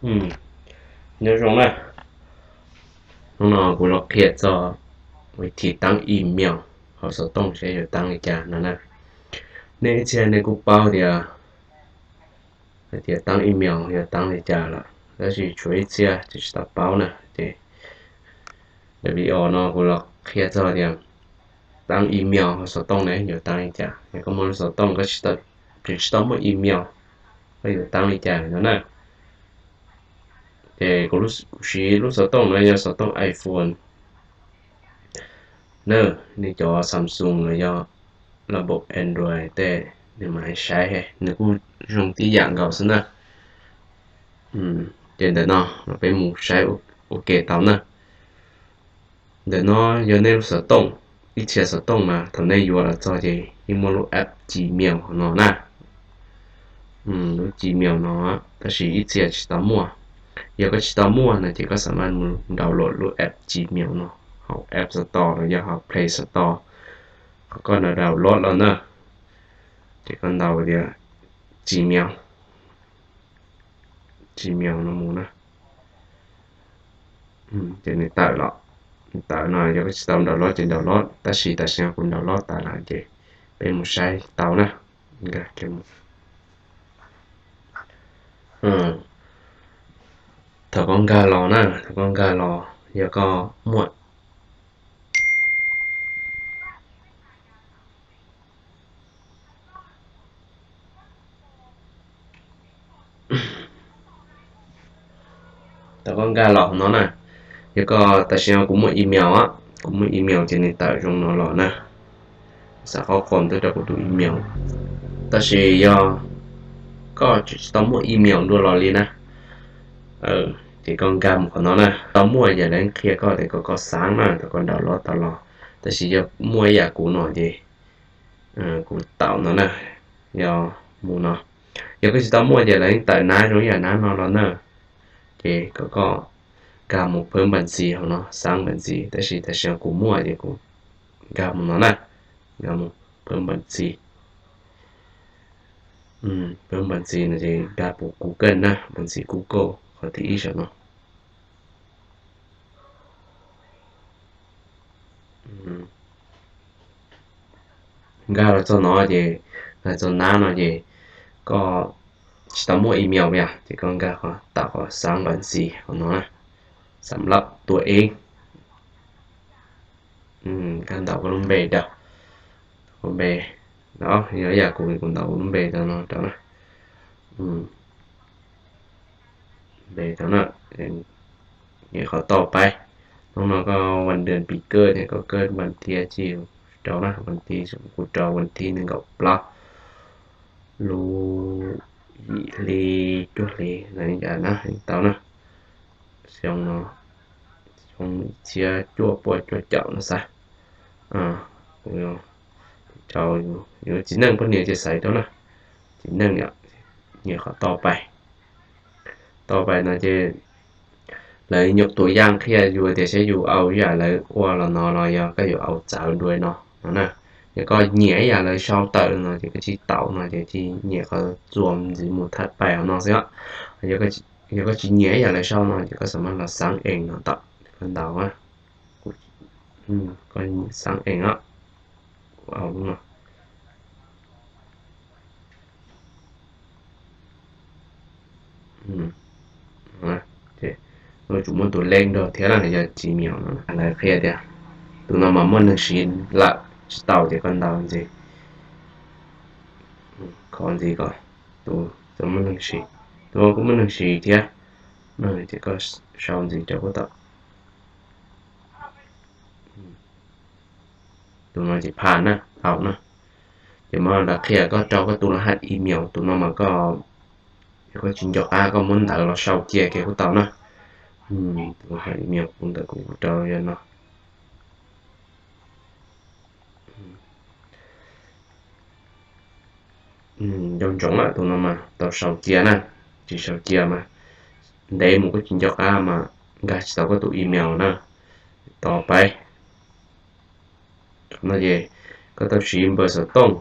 Nyob zoo na, hnub no kuv los qhia txog ua thib taab email hauv xov tooj seb yuav taab li cas no na. Nej ib txhia nej kuj paub tias, hais tias taab email yuav taab li cas lawm, tab sis tshuav ib txhia ces tsis tau paub na. Ces video no kuv los qhia txog tias taab email hauv xov tooj ne yuav taab li cas. Yog koj muaj lub xov tooj koj tsis tau, tsis tau muaj email, koj yuav taab li cas no na. Ces kuv siv lub xov tooj no yog xov tooj iPhone na. Nej cov Samsung los yog los npaum Android tej nws mam saib, nws kuj zoo tib yam nkaus xwb na. Ces ntawm no peb mus saib ua ke tau na. Ntawm no yog nej lub xov tooj, ib txhia xov tooj mas thaum nej yuav los txog ces yeej muaj lub app Gmail no na. Lub Gmail no tab sis ib txhia tsis tau muaj. Yog koj tsis tau muaj no ces koj xam maj mus download lub app Gmail no hauv App Store los yog hauv Play Store. Qhov koj download los na, ces koj ntaus tias Gmail, Gmail no mus na. Ces nws tawm los, nws tawm no yog koj tsis tau download ces download, tab sis tam sim no kuv download tas lawm ces peb mus saib tau na. Thaum koj nkag los na, thaum koj nkag los yog koj muaj Thaum koj nkag los no na, yog koj tam sim no kuv muaj email, kuv muaj email ces nws tawm zoo no los na. Xa qhov qom tuaj rau kuv tus email. Tab sis yog koj tsis tau muaj email dua los li na, ces koj nkag mus qhov no na. Tau muaj ces lawv qhia koj tias koj, koj xav na, thaum koj download tau los. Tab sis yog muaj ib yam kuv no ces kuv tau no na, yog mus no. Yog koj tsis tau muaj ces lawv yeej tawm nab zoo ib yam nab no los na. Ces kom koj nkag mus phawb npas ntxis hauv no, xav npas ntxis, tab sis tam sim no kuv muaj ces kuv nkag mus no na, nkag mus phawb npas ntxis. Phawb npas ntxis no ces nkag mus Google na, npas ntxis Google qhov thib ib saum no. Nkag los txog no ces, nkag txog nab no ces koj tsis tau muaj email yom, ces koj nkag qhov, tau qhov xav npas ntxis hauv no na, xam lab tua ev. Nkag ntaus koj lub npe rau, koj npe, no yog ib yam kuv, kuv ntaus kuv lub npe rau no rau na. Npe rau na, nyem qhov tau pais. Hnub no koj vas das pis kawj ces koj kawj vas thiv tsis rau na, vas thiv kuv rau vas thiv nees nkaum plaub lub yim hli cuaj hli na, yeej tau na. Xyoo no, xyoo ib txhiab cuaj pua cuaj caum no xav. Kuv rau yus txiv neej poj niam ces xaiv rau na. Txiv neej yom, nyem qhov tau pais. Tau pais no ces lawv nyuam tus yaj qhia yus tias saib yus au ib yam lawv ua los no los yog koj yuav au txawv dua no no na. Yog koj nyiam ib yam lawv sau tawm no ces koj tsis tau no ces cia nyem qhov txuas ntxiv mus thaj pais no xwb. Yog koj tsis nyiam ib yam lawv sau no ces koj xam maj los xav ees no tau, koj ntaus, koj xav ees, kuv au lub no. Ces yuav tsum muaj tus lej nrog thiab na, yog Gmail no lawv qhia tias tus no mas muaj neeg siv lawm tsis tau ces koj ntaus ntxiv. Kho ntxiv kom tus txawm muaj neeg siv, tus no kuj muaj neeg siv thiab, ces koj sau ntxiv rau kuj tau. Tus no ces pham na, tau na. Ces mas lawv qhia koj rau koj tus laj haj email, tus no mas koj, yog koj tsis nco qab koj muab ntawv los sau cia kiag kuj tau na. Tus laj haj email kuv ntawm kuv rau yog no. Nco ntsoov lawm, tus no mas tau sau cia na, tsis sau cia mas ntev mus koj tsis nco qab mas nkag tsis tau koj tus email na. Tos peb. No ces koj tau siv npawb xov tooj,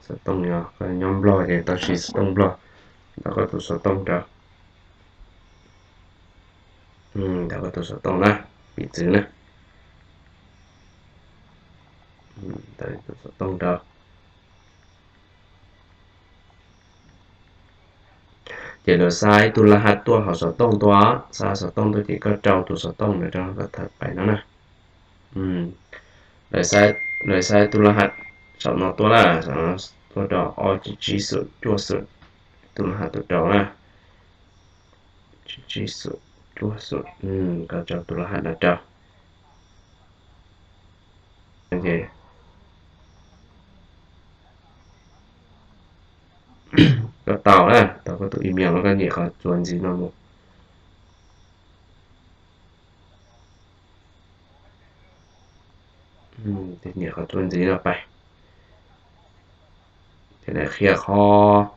xov tooj yog koj nyob Nplog ces tau siv xov tooj Nplog, ntawm koj tus xov tooj rau. Ntawm koj tus xov tooj na, piv txwv na, ntawm tus xov tooj rau. Ces lawv xa ib tug la has tuaj hauv xov tooj tuaj, xa xov tooj tuaj ces koj rau tus xov tooj ntawd rau koj thaum pais no na. Lawv xa tus la has saum no tuaj na, tuaj rau ob tsib tsib xum cuaj xum, tus la has tuaj rau na, tsib tsib xum cuaj xum, koj rau tus la has no rau. Koj tau na, tau koj tus email no koj nyem qhov txuas ntxiv no mus. Nyem qhov txuas ntxiv no pais. Ces lawv qhia qhov,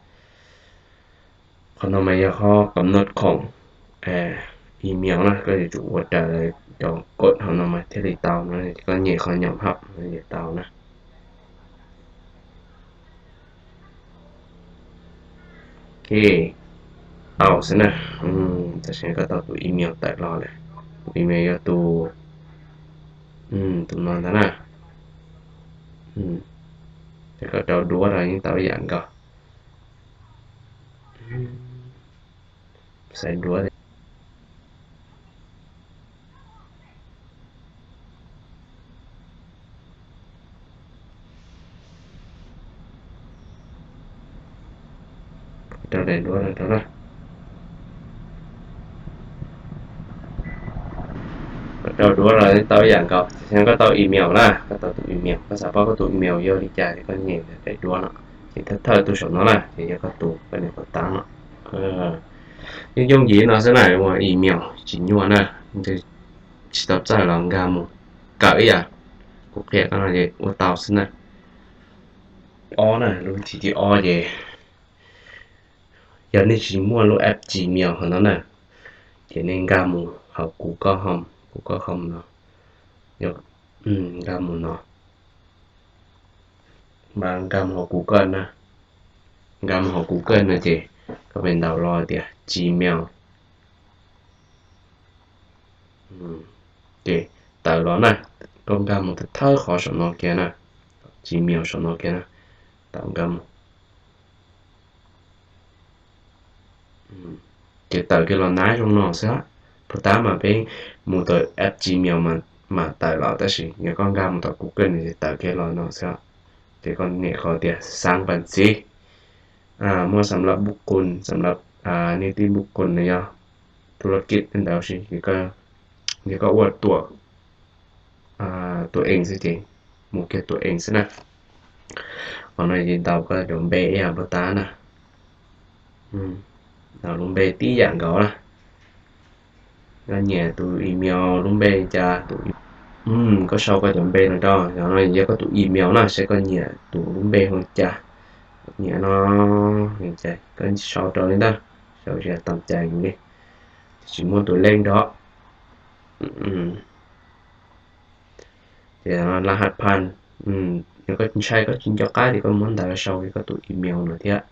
qhov no mas yog qhov kam nod khoom email na, koj yuav tsum ua raws cov code hauv no mas thiaj li tau no, koj nyem qhov nyom hab no ces tau na. Ok, tau xwb na. Tam sim no koj tau tus email tawm los lawm. Tus email yog tus, tus no ntag na. Ces koj rau duab rau yeej tau ib yam nkaus. Xaiv duab. Rau daim duab no rau na. Koj rau duab los tau ib yam nkaus, koj tau email na, koj tau tus email, koj xav paub koj tus email yog li cas ces koj nyem daim duab no, ces thawj thawj tus saum no na ces yog koj tus, koj nyem qhov taab no. Yooj yooj yim no xwb na, ua email tsis nyuaj na, tsis tau txawj los nkag mus kawm ib yam kuv qhia koj no ces ua tau xwb na. Ob na, lub thib thib ob ces yog nej tsis muaj lub app Gmail hauv no na, ces nej nkag mus hauv Google Chrome, Google Chrome no, nkag mus no, mas nkag mus hauv Google na, nkag mus hauv Google no ces koj pem ntaus los tias Gmail. Ces tawm los na, koj nkag mus thawj thawj qhov saum no kiag na, Gmail saum no kiag na, tau nkag mus. Ces tawm kiag los nab zoo no xwb. Puag ta mas peb mus tau app Gmail mas tawm los, tab sis yog koj nkag mus tau Google no ces tawm kiag los no xwb. Ces koj niam qhov tias xav npas ntxiv, muaj xam lab bub kun, xam lab nej tib bub kun no yog thu lab kij ntawd si, ces koj ua tuam, tuam ees xwb ces mus kiag tuam ees xwb na. Qhov no ces ntaus koj cov npe ib yam puag ta na, ntaus lub npe tib yam nkaus na. Koj nyiam tus email lub npe cas, koj sau koj cov npe no rau, no yog koj tus email na, saib koj nyiam tus lub npe hu cas. Nyiam no, koj sau rau li ntawd, sau tas cai li, tsis muaj tus lej rau. Ces la has phan, yog koj ntshai koj tsis nco qab ces koj muab ntawv sau li koj tus email no thiab.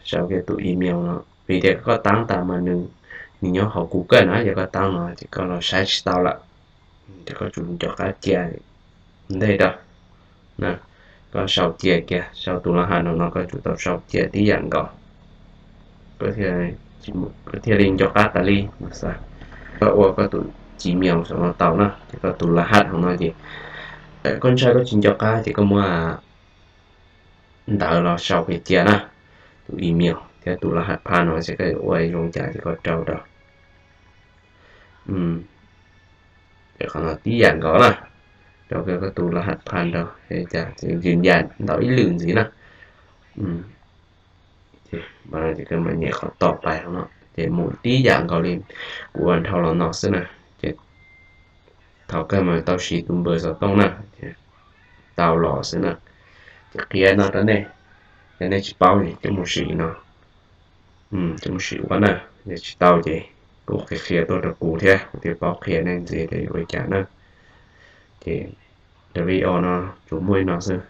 Sau kiag tus email no, vim tias koj taab tas mas nws, nws nyob hauv Google na, yog koj taab no ces koj los saib tsis tau lawm. Ces koj tsum nco qab cia ntej rau. Koj sau cia kiag, sau tus la has no no koj tsum tau sau cia tib yam nkaus, koj thiaj li nco qab tas li no xwb. Koj ua koj tus Gmail saum no tau na, ces koj tus la has hauv no ces koj ntshai koj tsis nco qab ces koj muab ntawv los sau kiag cia na, tus email thiab tus la has phan no ces koj yuav ua zoo cas ces koj rau rau. Ces qhov no tib yam nkaus na, rau kiag koj tus la has phan rau, ces yws yam ntaus ib lwm ntxiv na. Ces koj mam nyem qhov tom pais no, ces mus tib yam nkaus li kuv ua dhau los no xwb na. Ces thaum kawg mas tau siv tus npawb xov tooj na, tau los xwb na. Ces qhia no rau nej, yog nej tsis paub ces coj mus sim no, coj mus sim ua na. Yog tsis tau ces kuj qhia qhia tuaj rau kuv thiab, kuv thiaj paub qhia nej ntxiv tias yuav ua cas na. Ces daim video no tsuas muaj li no xwb.